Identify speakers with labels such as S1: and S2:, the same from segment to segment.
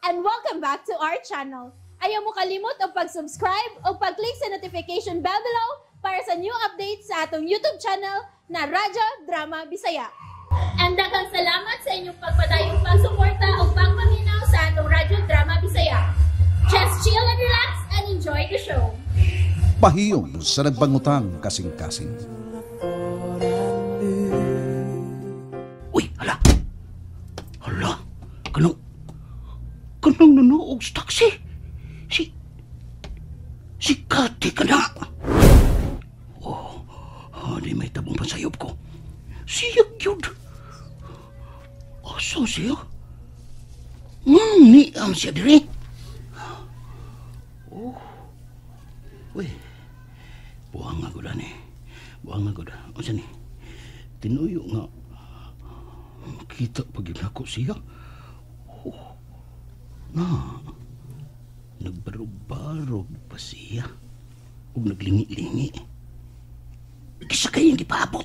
S1: And welcome back to our channel. Ayaw mo kalimot og pag-subscribe o pag-click sa notification bell below para sa new updates sa atong YouTube channel na Radyo Drama Bisaya. And daghang salamat sa inyong pagpadayong pagsuporta o pagpaminaw sa atong Radyo Drama Bisaya. Just chill and relax and enjoy the show.
S2: Pahiyom sa nagbangutang kasing-kasing.
S3: Uy, hala. Hala. Kanang nanoog sa taxi. Si Kati ka na. Oh, di may tabong pansayop ko. Siya gyud. Asa siya? Niam siya diri. Oh. Uy. Buang nga gud ani. Buang nga gud. Unsa ni? Tinuyo nga kita pag yun ako siya. Oh. Na. Nagbarog-barog pa siya. Ug naglingi-lingi. Kisa kayong gipaabot.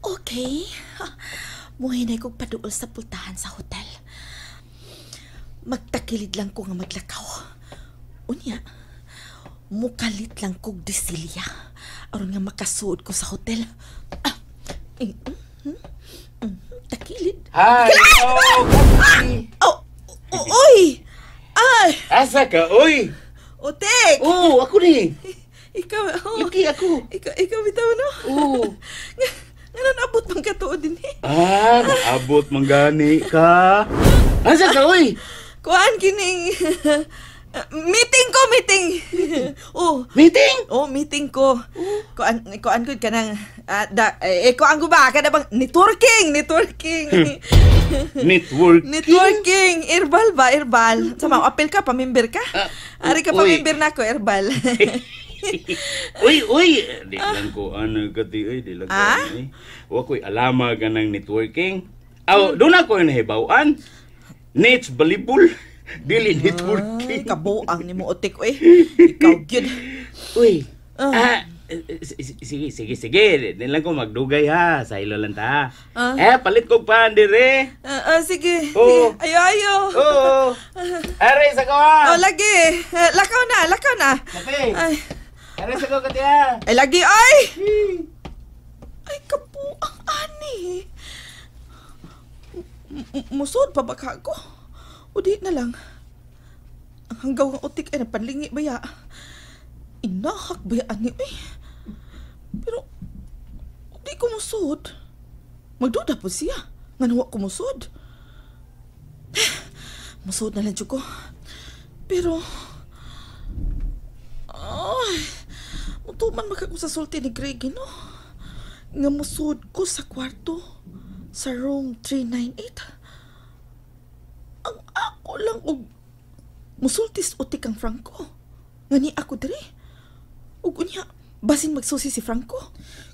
S4: Okay. Muhinay kong paduol sa pultahan sa hotel. Magtakilid lang ko nga maglakaw. Unya, mukalit lang kog disilya. Aron nga makasuod ko sa hotel. Ah, eh, takilid.
S5: Hi! Oh,
S4: Oh, oh, oy! Ay!
S5: Asa ka, oy?
S4: Otek!
S5: Oh, ako ni.
S4: Ikaw, oh.
S5: Laki ako.
S4: Ikaw bitaw, no?
S5: Oo.
S4: Nga naabot man katuod din eh.
S5: Ah, naabot man gani ka. Asa ka, oy?
S4: Kuan kining meeting ko, meeting. Oh.
S5: Meeting?
S4: Oh, meeting ko. Kuan kuan gud kanang da, eh kuan ko ba kada bang networking, networking.
S5: Networking?
S4: Networking, herbal ba, herbal. Sama, apel ka, pamimber ka? Ari ka
S5: uy.
S4: pamimber na ko, herbal.
S5: Uy, uy. Di lang ko ano kati, uy, di lang ko
S4: Ah?
S5: ano, eh. Wa ko'y alama ganang networking. Aw, doon ako yung nahibawan. Nets balibul. Dili
S4: Ay,
S5: networking.
S4: kabuang ni mo otik oy. Ikaw gyud.
S5: Uy.
S4: Ah.
S5: Ah, sige, sige, sige. Di lang ko magdugay ha. Sa ilo lang ta.
S4: Ah.
S5: Eh, palit kog pan dire.
S4: Sige.
S5: Oo.
S4: Sige. Ayo, ayo.
S5: Oo. Are sa ko ha.
S4: Oh, lagi. Eh, lakaw na, lakaw na.
S5: Kape.
S4: Ay,
S5: Are sa ko kati ha.
S4: ay lagi ay. Ay, kabuang ani. Musod pa ba ka ko? O di na lang. Ang hanggaw ng utik ay napanlingi ba ya? Inahak ba ya ani uy? Pero, di ko musod. Magduda po siya. Nga nawa ko musod. Musod na lang jud ko. Pero, ay, mutuman man ka ko sa sulti ni Greg, no? Nga musod ko sa kwarto sa room 398. Ang ako lang og musultis utik ang Franco. Nga ni ako diri. Ug unya, basin magsusi si Franco.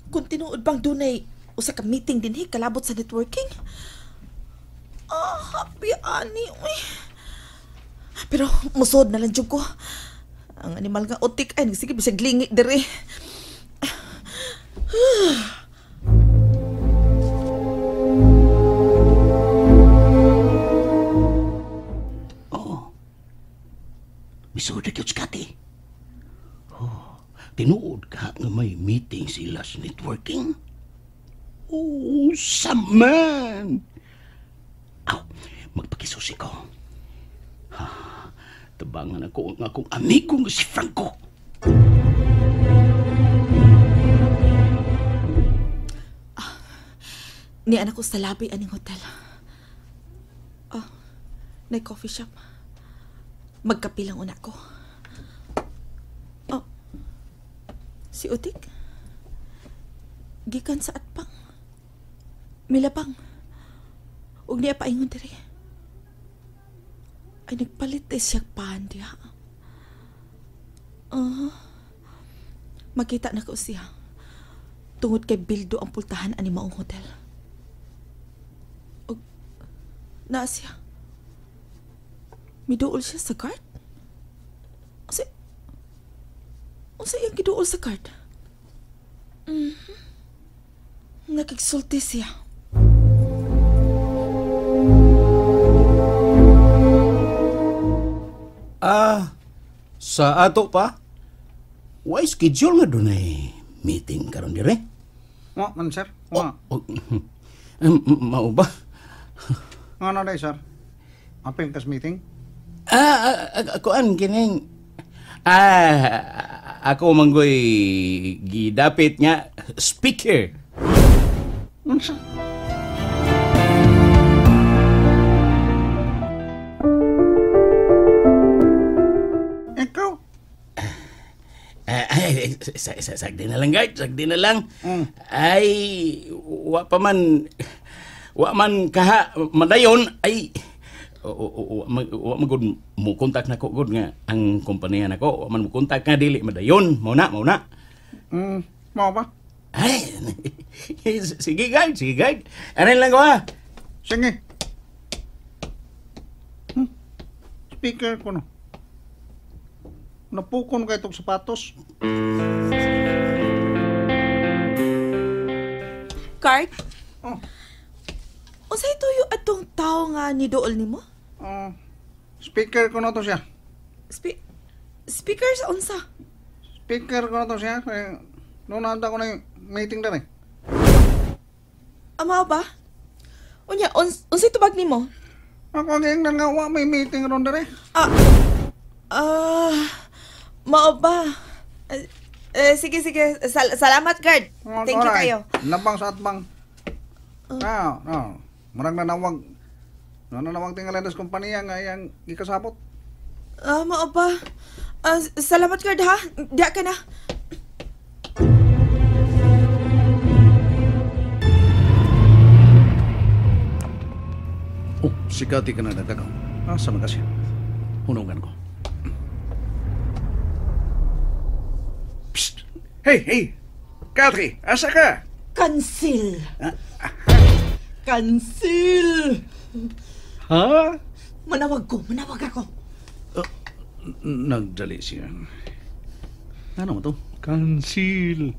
S4: Kung tinuod bang dunay usa ka meeting dinhi kalabot sa networking. Ah, happy ani uy. Pero musod na lang jud ko. Ang animal nga utik ay nagsige bisag lingi diri.
S3: Oo. Misuod na gyud si Kati. Oh, tinuod ka nga may meeting sila sa networking. Oh, saman! Aw, magpakisusi ko. Ha, tabangan ako ang akong amigo nga si Franco.
S4: Ni anak ko sa labi aning hotel. Oh, nay coffee shop. Magkape lang una ko. Oh, si Utik? Gikan sa atpang. Milabang. Ug niya paingon diri. Ay, nagpalit ay siya paan diha. Makita na ko siya. Tungod kay bildo ang pultahan ani maong hotel. Ug naa siya. Miduol siya sa guard? Unsa iyang giduol sa guard? Nakigsulti siya.
S2: Ah, sa ato pa?
S3: Why schedule nga dunay meeting karon dire?
S6: Wa man sir. Wa.
S3: Oh, mao ba?
S6: Ngano day sir? Apil kas meeting?
S3: Kuan kining ako manggoy gidapit nga speaker.
S6: Unsa? Ikaw?
S3: Ay, sagdi na lang, guard. Sagdi na lang. Ay, wa pa man, wa man kaha, madayon, ay, wa man gud mo kontak na ko gud nga ang kompanya nako, wa man mo kontak nga dili madayon, mao na, mao na.
S6: Mao ba?
S3: Ay, sige guard, sige guard. Ano lang ko ha?
S6: Sige. Speaker ko no. Napukon ka itong sapatos.
S4: Cart?
S6: Oh.
S4: Unsay tuyo atong tao nga niduol nimo?
S6: Speaker ko na to siya.
S4: Speaker sa unsa?
S6: Speaker ko na to siya. Noon ko na yung meeting na rin.
S4: Ama ba? Unya, unsay tubag nimo?
S6: Ako ang ingnan nga wa may meeting ron dere.
S4: Mao ba? Sige, sige. Salamat, guard. Thank you kayo.
S6: Labang sa atbang. No. Murag nanawag. Nanawag tingalan sa kompanya nga iyang gikasabot.
S4: Mao ba? Salamat, guard, ha? Diya ka na.
S2: Oh, sikati ka na nagkakaw. Asa man kasi? Hunungan ko.
S6: Psst! Hey, hey! Kathy, asa ka?
S4: Cancel! Cancel!
S2: Ha?
S4: Manawag ko, manawag ako.
S2: Nagdali siya. Ano mo to? Cancel.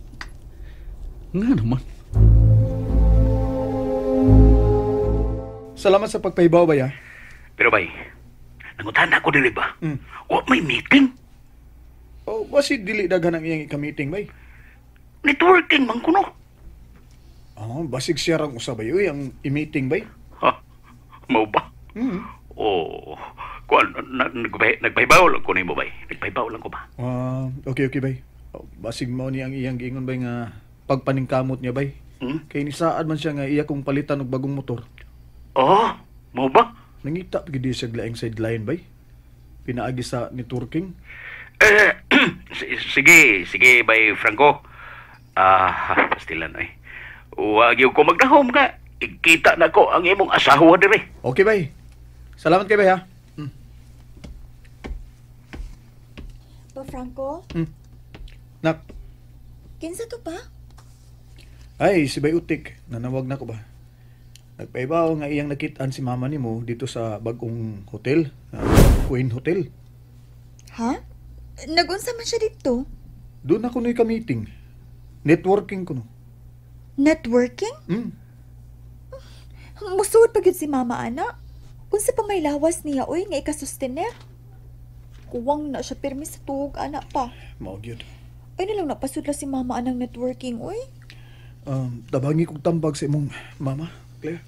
S2: Nga naman.
S7: Salamat sa pagpahibaw, bay, ha?
S3: Pero bay, nangutahan ako dili ba? Wa may meeting?
S7: Oh, basi dili daghan ang iyang ika-meeting, bay.
S3: Networking man kuno.
S7: Oh, basig siya rang usabay, uy, ang i-meeting, bay.
S3: Ha? Mao ba? Oh, kuan nagpahibaw lang ko nimo, bay. Nagpahibaw lang ko ba?
S7: Okay, okay, bay. Oh, basig mao ni ang iyang giingon, bay, nga pagpaningkamot niya, bay. Kay nisaad man siya nga iya kong palitan og bagong motor.
S3: Oh, mao ba?
S7: Nangita pa gid siya laing sideline, bay. Pinaagi sa networking.
S5: Sige, sige, bay Franco. Pastilan ay. Wag gyud ko magdahom ka. Ikita na ko ang imong asawa dire.
S7: Okay, bay. Salamat kay bay, ha.
S8: Pa Franco?
S7: Nak.
S8: Kinsa to pa?
S7: Ay, si Bay Utik. Nanawag na ko ba? Nagpaibaw nga iyang nakitaan si mama nimo dito sa bagong hotel, Queen Hotel.
S8: Ha? Nagunsa man siya dito?
S7: Doon ako nu'y ka-meeting. Networking ko no.
S8: Networking? Musuod pa gyud si mama, ana. Unsa pa may lawas niya, oy, nga ikasustener? Kuwang na siya pirmi sa tuog, ana pa.
S7: Mao gyud.
S8: Ay nalang napasudla si mama anang networking, oy.
S7: Tabangi kog tambag sa imong mama, Claire.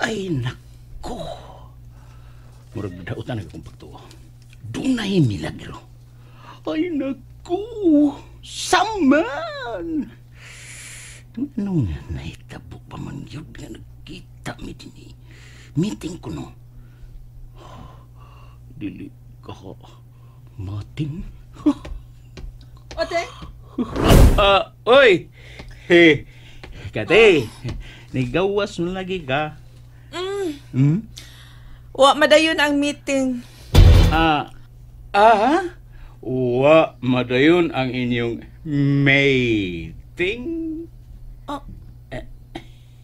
S3: Ay, nako. Murag dautan na akong pagtuo. Dunay milagro. Ay, nako. Saman! Ano nga nahitabo pa man yun nga nagkita mi din eh. Meeting ko no. Dili ka mating.
S4: Ote?
S5: Oy! Hey, Kate, nigawas na lagi ka.
S4: Wa madayon ang meeting.
S5: Wa madayon ang inyong meeting?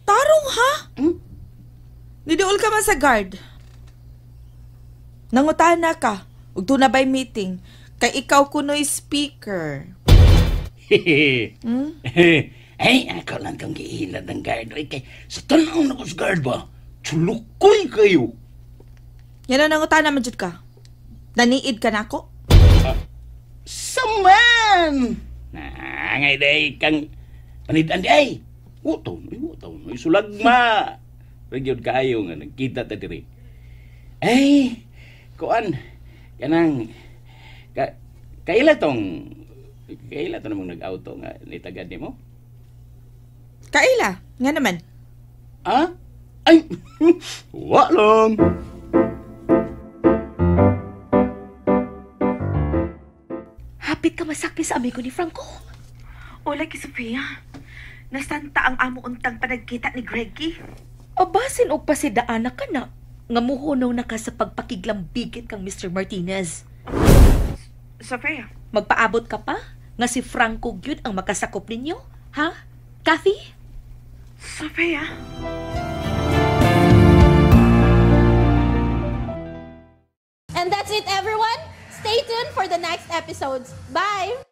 S4: Tarong ha? Niduol ka man sa guard. Nangutahan na ka. Ug doon na ba'y meeting? Kay ikaw kuno'y speaker. Hmm?
S3: Ay, ako lang kang giilad ng guard. Ay, kay, sa tanaw na ko sa guard ba, tulukoy kayo.
S4: Yan ang nangutana man jud ka. Naniid ka na ako?
S3: Saman! Nangay day kang panidan di ay. Utaw, utaw, ay sulagma. Nagyod kaayo nga nagkita ta diri. Ay, kuan, kanang, ka, kaila tong, kaila to namang nag-auto nga nitagad nimo?
S4: Kaila, nga naman.
S3: Ah? Ay, wa lang.
S9: Hapit ka masakpi sa amigo ni Franco.
S4: Ola ki Sofia. Nasanta ang amo untang panagkita ni Greggy.
S9: Abasin og pasidaan na ka na. Nga muhunaw na ka sa pagpakiglambigit kang Mr. Martinez.
S4: Sofia.
S9: Magpaabot ka pa nga si Franco gyud ang makasakop ninyo, ha? Kathy?
S4: Sofia.
S1: And that's it, everyone. Stay tuned for the next episodes. Bye!